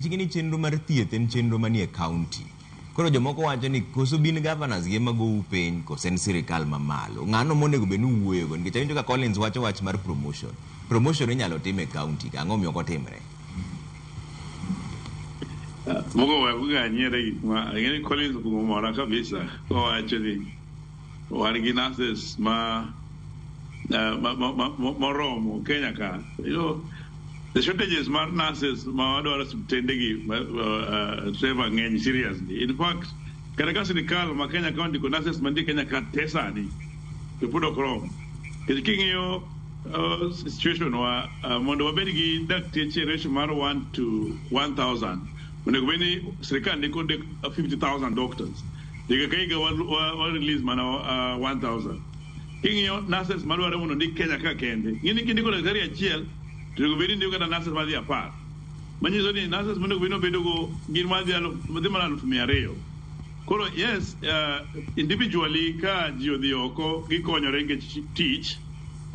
Chike ni chenro mar thieth en chenro manie county. Koro jomoko wacho ni koso bin governors gi ema gou piny koso en sirikal mamalo. Ng'ano monego bed ni uwuoyogo nikech awinjo ka Collins wacho wach mar promotion. Promotion inyalo tim e county ka, ang'o omiyo ok otimre? Mogo we kuga nyiere gik ma ing'e ni Collins okuongo mora kabisa kowacho ni wan gi nurses ma moromo Kenya ka. The shortages mar nurses ma wadwaro osiptende gi Trevor ng'eny seriously. In fact, kata ka sirikal ma Kenya ka ondiko nurses mantie Kenya ka te sani to pod ok rom. Nikech king'iyo situation wa mondo wabed gi dakteche ratio mar 1 to 1000, onego bed ni sirikal ndiko 50,000 doctors. Higa ka higa wa release mana 1000. King'iyo nurses madwaro mondo ondik Kenya ka kende, ing'e ni kindiko daktari achiel to onego bed ni indiko kata nurses madhi 10. Manyiso ni nurses monego bed ni obedogo gin madhi mana 200,000. Koro yes, individually ka ji odhi oko gikonyore nikech tich,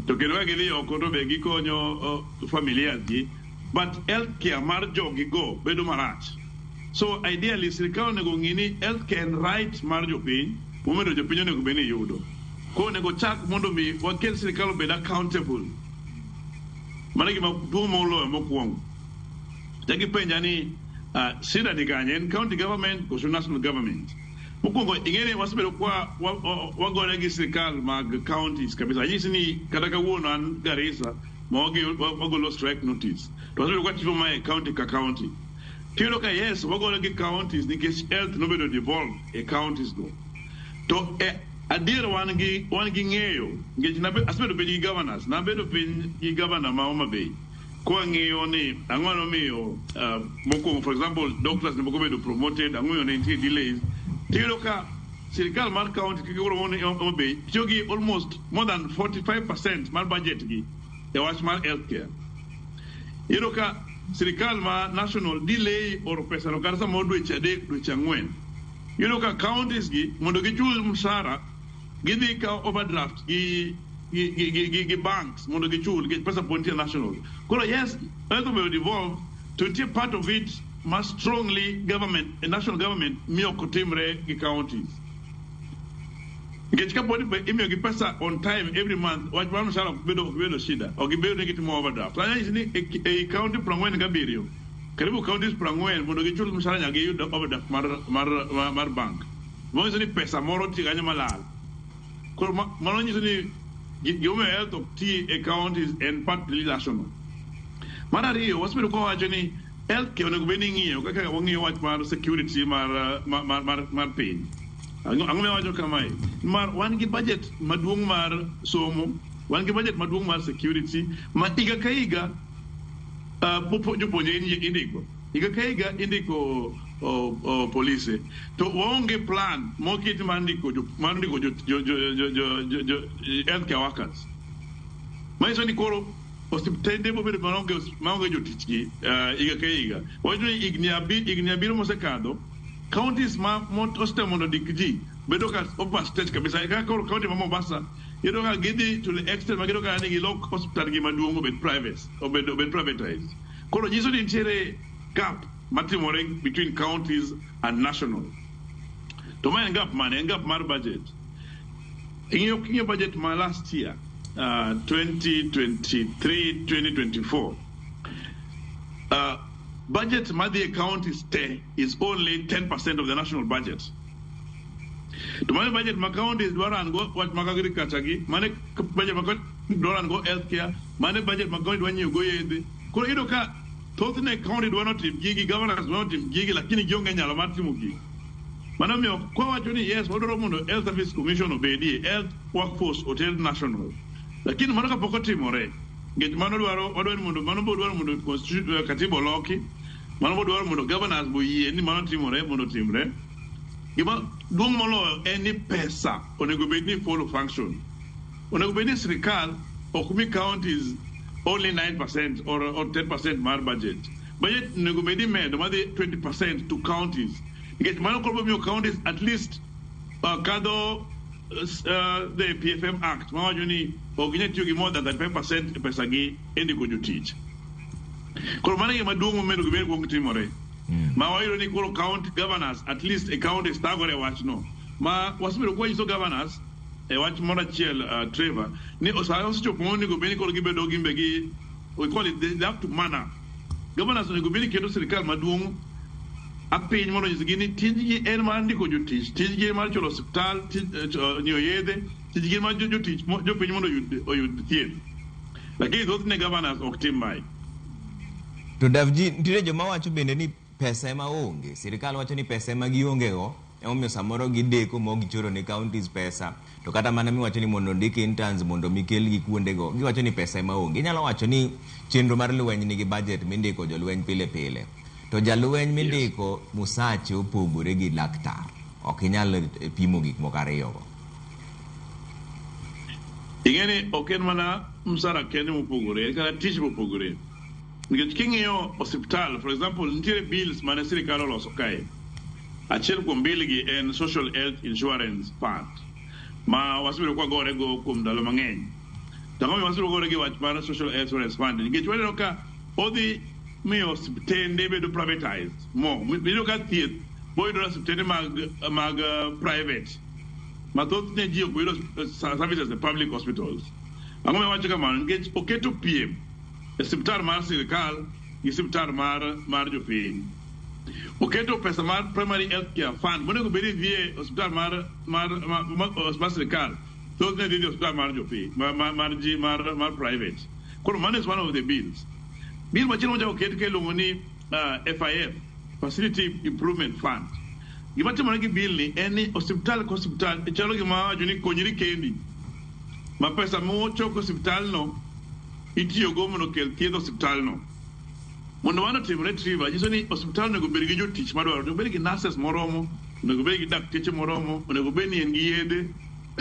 to kendo ka gidhi oko to be gikonyo familias gi, but healthcare mar jogi go bedo marach. So ideally sirikal onego ong'i ni healthcare en right mar jopiny, momedo jopiny onego bed ni yudo. Koro onego chak mondo mi wakel sirikal obed accountable. Mano e gima duong' moloyo mokwongo. Chak ipenja ni shida ni kanye, en county government koso national government? Mokwongo ing'e ni wasebedo kwa wagore gi sirikal mag counties kabisa. Anyisi ni kata kawuono an Garissa ma wagolo strike notice. To wasebedo kwa timo mae county ka county. Tiyudo ka yes, wagore gi counties nikech health nobedo devolved e counties go. To e adier wan gi ng'eyo nikech asebedo piny gi governors, nabedo piny gi governor ma Homa Bay. Kwang'iyo ni ang'o nomiyo mokwongo, for example, doctors ne pok obedo promoted, ang'o miyo ne nitie delays. Tiyudo ka sirikal mar county kaka koro Homa Bay tiyo gi almost more than 45% mar budget gi e wach mar healthcare. Iyudo ka sirikal ma national delay oro pesa no kata samoro dweche 3, dweche 4. Iyudo ka counties gi mondo gichul mshahara gidhi kawo overdraft gi banks mondo gichul nikech pesa pod nitie national. Koro yes, health obedo devolved to nitie part of it ma strongly government, national government miyo ok otimre gi counties. Nikech kapo ni imiyo gi pesa on time every month, wach mar mshahara ok bedo shida, ok gibedo ni gitimo overdraft. Anyalo nyisi ni ei county 47, karibu counties 40 mondo gichul mshahara nyaka giyud overdraft mar bank. Manyiso ni pesa moro nitie kanyo malal. Koro mano nyiso ni gimomiyo health ok ti e counties en partly national. Mar ariyo, wasebedo ka wawacho ni healthcare onego bed ni ing'iyo kaka wang'iyo wach mar security mar piny. Ang'o miyo awacho kamae? Mar wan gi budget maduong' mar somo, wan gi budget maduong' mar security ma higa ka higa jopuonje indiko. Higa ka higa indiko polise. To waonge plan moketi mar ndiko jo healthcare workers. Manyiso ni koro osiptende bobedo maonge jotich gi higa ka higa. Wacho ni higni 7 mosekadho, counties ma osetemo mondo ondik ji bedo ka overstretch kabisa. Kaka koro county ma Mombasa, iyudo ka gidhi to the extent ma giyudo ka ni gilok osiptal gi maduong' obed private, obed privatized. Koro nyiso ni nitiere gap matimore between counties and national. To ma en gap mane? En gap mar budget. Ing'iyo budget ma last year, 2023-2024, budget madhi e counties te is only 10% of the national budget. To mane budget ma counties dwaro ran go wach mag agriculture gi, mane budget ma county dwaro ran go healthcare, mane budget ma county dwa nyiewo go yedhe. Koro iyudo ka thothne county dwa notim gigi, governors dwa notim gigi, lakini gionge nyalo mar timo gigi. Mano omiyo kwawacho ni yes, wadwaro mondo Health Service Commission obedie, health workforce oter national. Lakini mano kapok otimore, nikech mano dwaro wadwaro ni mondo mano bo dwaro mondo constitution katiba oloki, mano bo dwaro mondo governors bo yie ni mano timore mondo otimre. Gima duong' moloyo en ni pesa onego bed ni follow function. Onego bed ni sirikal ok mi counties only 9% or 10% mar budget. Budget onego bed ni imedo madhi 20% to counties. Nikech mano koro biro miyo counties at least kadho the PFM Act mawacho ni ok ginyal tiyo gi more than 35% e pesa gi e ndiko jotich. Koro mano e gima duong' monego bed ni kuong timore. Ma wayudo ni koro county governors, at least e counties, thagore e wachno. Ma wasebedo kwanyiso governors e wach moro achiel, Trevor, ni sa osechopo monego bed ni koro gibedo gimbe gi, we call it, they have to man up. Governors onego bed ni keto sirikal maduong' apiny mondo onyisgi ni tijgi en mar ndiko jotich, tijgi en mar chulo osiptal, nyiewo yedhe, tijgi en mar jotich, jopiny mondo oyud thieth. Lakini thothne governors ok tim mae. To Davji, nitiere joma wacho bende ni pesa ema onge. Sirikal wacho ni pesa ema gionge go, emomiyo samoro gideko ma ok gichoro ne counties pesa. To kata mana miwacho ni mondo ondik interns mondo mi kelgi kuondego, giwacho ni pesa ema onge. Inyalo wacho ni chenro mar lweny nigi budget mindiko jolweny pile pile. To jalweny mindiko musache opogore gi laktar. Ok inyal pimo gik moko ariyogo. Ing'e ni ok en mana msara kende mopogore, en kata tich mopogore. Nikech king'iyo osiptal, for example, nitiere bills mane sirikal oloso kae. Achiel kuom bill gi en Social Health Insurance Fund, ma wasebedo kwagore go kuom ndalo mang'eny. To ang'o momiyo wasebedo kwagore gi wach mar Social Health Insurance Fund? Nikech waneno ka odhi miyo osiptende bedo privatized mo. Iyudo ka thieth boyudore osiptende mag private. Ma thothne ji ok yudo services e public hospitals. Ang'o momiyo awacho kamano? Nikech oketo piem e osiptal mar sirikal gi osiptal mar jopiny. Oketo pesa mar primary health care fund monego bed ni dhi e osiptal mar sirikal, thothne dhi e osiptal mar jopiny, mar ji mar private. Koro mano is one of the bills. Bill machielo mochako oket ka iluongo ni FIF, Facility Improvement Fund. Gima timore gi bill ni en ni osiptal ka osiptal chalo gima wacho ni konyri kendi. Ma pesa mochoko osiptal no itiyogo mondo okel thieth osiptal no. Mondo mano otimre, Trevor, nyiso ni osiptal onego bed gi jotich madwarore, onego bed gi nurses moromo, onego bed gi dakteche moromo, onego bed ni en gi yedhe,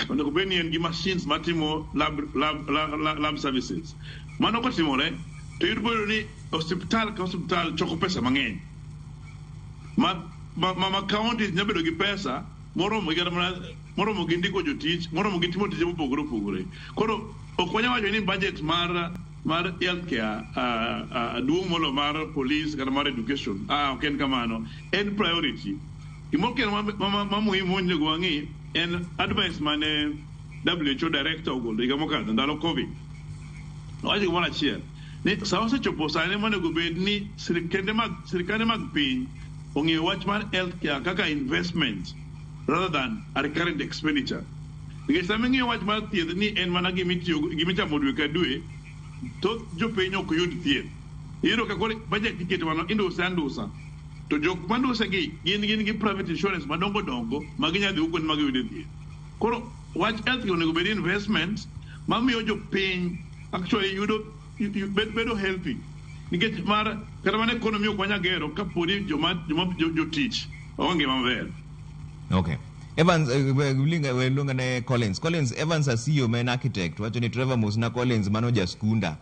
onego bed ni en gi machines matimo lab services. Mano kotimore, to iyudo bedo ni osiptal ka osiptal choko pesa mang'eny. Ma counties nyalo bedo gi pesa moromo gi kata mana moromo gi ndiko jotich, moromo gi timo tije mopogore opogore. Koro ok wanyal wacho ni budget mar healthcare duong' molo mar police kata mar education. Ok en kamano. En priority. Gimoro kendo ma muhimu monego wang'i en advice mane WHO director ogolo higa mokadho ndalo COVID. Owacho gimoro achiel ni sa osechopo sani monego bed ni sirikande mag piny ong'eyo wach mar healthcare kaka investment rather than a recurrent expenditure. Nikech sama ing'iyo wach mar thieth ni en mana gimichamo dwe ka dwe, thoth jopiny ok yud thieth. Iyudo ka koro budget iketo mano induse andusa. To jok manduse gi gin gi private insurance madongo dongo ma ginyalo dhi kuonde ma giyude thieth. Koro wach healthcare onego bed investment mamiyo jopiny actually yudo bedo healthy. Nikech mar kata mana economy ok wanyal gero kaponi joma jotich onge ngima maber. Okay. Evans, luonga ne Collins. Collins, Evans Asiyo ma en architect wacho ni Trevor mosna Collins mano jaskunda.